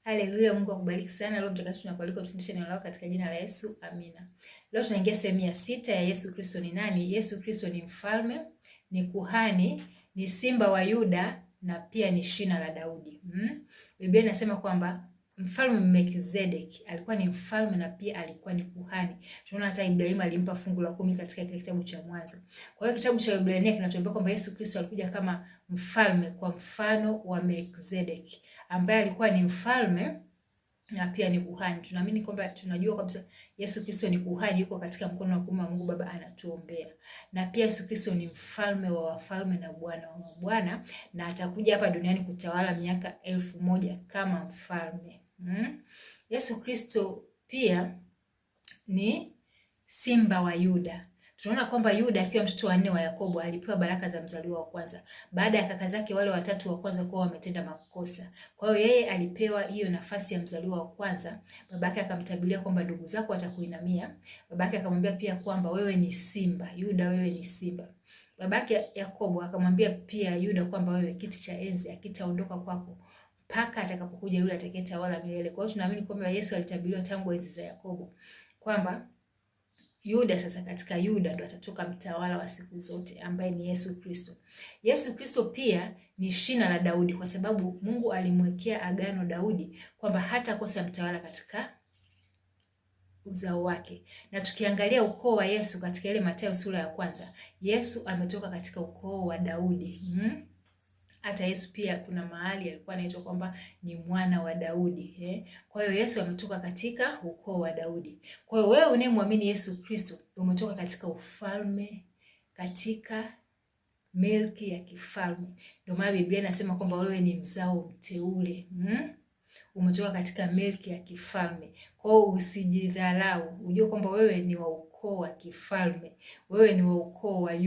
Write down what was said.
Haleluya, Mungu akubariki sana. Roho Mtakatifu tunakualika tufundishe neno lako katika jina la Yesu, amina. Leo tunaingia sehemu ya 6 ya Yesu Kristo ni nani? Yesu Kristo ni mfalme, ni kuhani, ni simba wa Yuda na pia ni shina la Daudi. Biblia inasema kwamba Mfalme Melkizedeki alikuwa ni mfalme na pia alikuwa ni kuhani. Tunaona hata Ibrahimu alimpa fungu la 10 katika kile kitabu cha Mwanzo. Kwa hiyo kitabu cha Ibrania kinatuambia kwamba Yesu Kristo alikuja kama mfalme kwa mfano wa Melkizedeki ambaye alikuwa ni mfalme na pia ni kuhani. Tunaamini kwamba tunajua kabisa Yesu Kristo ni kuhani, yuko katika mkono wa kuume wa Mungu Baba anatuombea. Na pia Yesu Kristo ni mfalme wa wafalme na Bwana wa mabwana, na atakuja hapa duniani kutawala miaka 1000 kama mfalme. Yesu Kristo pia ni simba wa Yuda. Tunaona kwamba Yuda akiwa mtoto wa 4 wa Yakobo alipewa baraka za mzaliwa wa kwanza baada ya kaka zake wale watatu wa kwanza kuwa wametenda makosa. Kwa hiyo yeye alipewa hiyo nafasi ya mzaliwa wa kwanza. Babake akamtabiria kwamba ndugu zako watakuinamia. Babake akamwambia pia kwamba wewe ni simba, Yuda wewe ni simba. Babake Yakobo akamwambia pia Yuda kwamba wewe kiti cha enzi hakitaondoka kwako mpaka atakapokuja yule atakayetawala milele. Kwa hiyo tunaamini kwamba Yesu alitabiriwa tangu enzi za Yakobo kwamba Yuda sasa, katika Yuda ndo atatoka mtawala wa siku zote ambaye ni Yesu Kristo. Yesu Kristo pia ni shina la Daudi kwa sababu Mungu alimwekea agano Daudi kwamba hatakosa mtawala katika uzao wake. Na tukiangalia ukoo wa Yesu katika ile Mathayo sura ya 1, Yesu ametoka katika ukoo wa Daudi. Hata Yesu pia kuna mahali alikuwa anaitwa kwamba ni mwana wa Daudi, Kwa hiyo Yesu ametoka katika ukoo wa Daudi. Kwa hiyo wewe unayemwamini Yesu Kristo umetoka katika ufalme, katika milki ya kifalme. Ndio maana Biblia inasema kwamba wewe ni mzao mteule. Umetoka katika milki ya kifalme. Kwa hiyo usijidharau, ujue kwamba wewe ni wa ukoo wa kifalme. Wewe ni wa ukoo wa